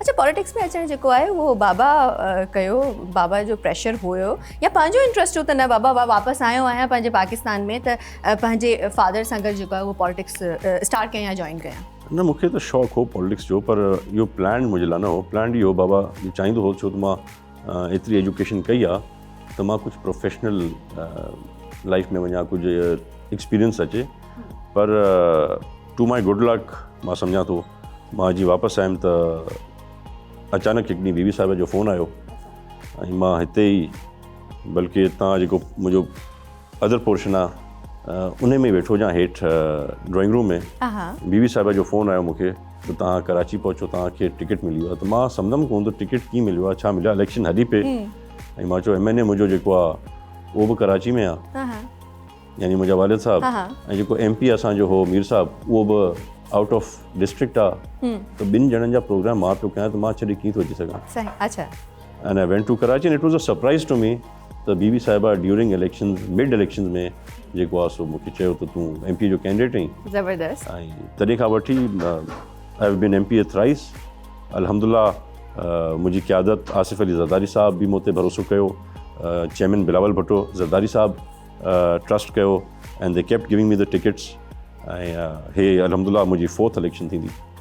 اڇا، پاليٽڪس ۾ اچڻ جيڪو آهي اهو بابا ڪيو، بابا جو پريشر هيو يا پنهنجو انٽرسٽ هو ته نه بابا واپس آيو آهيان پنهنجي پاڪستان ۾ ته پنهنجي فادر سان گڏ جيڪو آهي اهو پاليٽڪس اسٽارٽ ڪيان يا جوائن ڪيان؟ نه، مون کي ته شوق هو پاليٽڪس جو، پر اهو پلانڊ منهنجي لاء نه هو. پلانڊ اهو بابا جو چاهيندو هو، ڇو ته مان ايتري ايجوڪيشن ڪئي آهي ته مان ڪجهه پروفيشنل لائف ۾ وڃان، ڪجهه ايڪسپيرينس اچي. پر ٽو مائي گڊ لڪ مان سمجهان ٿو، مان جي واپس آيم ته اچانڪ هڪ ڏينهن بي بي صاحبه جو فون آيو ۽ مان هتي ئي، بلڪه هتان جيڪو منهنجو ادر پورشن آ ان ۾ ويٺو هجان هيٺ ڊرائنگ روم ۾، بي بي صاحبه جو فون آيو مونکي ته توهان ڪراچي پهچو، توهان کي ٽڪيٽ ملي ويو آ. ته مان سمجهم ڪونه ته ٽڪيٽ ڪيئن مليو آ، ڇا مليو آ. اليڪشن هلي پئي ۽ مان چيو ايم اين اي منهنجو جيڪو آ اهو به ڪراچي ۾ آ، يعني منهنجا والد صاحب، ۽ جيڪو ايم پي اسان جو هو مير صاحب، اهو به آئوٽ آف ڊسٽرڪٽ آ، ته ٻن ڄڻن جا پروگرام مان پيو ڪيان ته مان ڇڏي ڪيئن ٿو اچي سگهان؟ صحيح اڇا. And I went to Karachi and it was a surprise to me ته بي بي صاحبه ڊيورنگ اليڪشنز، مڊ اليڪشنز ۾ جيڪو آ سو مونکي چيو ته تون ايم پي جو ڪينڊيڊيٽ آهين. زبردست. ۽ تڏهن کان وٺي I have been M P A thrice الحمدلله. منهنجي قيادت آصف علي زرداري صاحب به مون تي ڀروسو ڪيو، چيئرمين بلاول ڀٽو زرداري صاحب ٽرسٽ ڪيو and they kept giving me the tickets ۽ هي الحمدلله منهنجي فورٿ اليڪشن ٿيندي.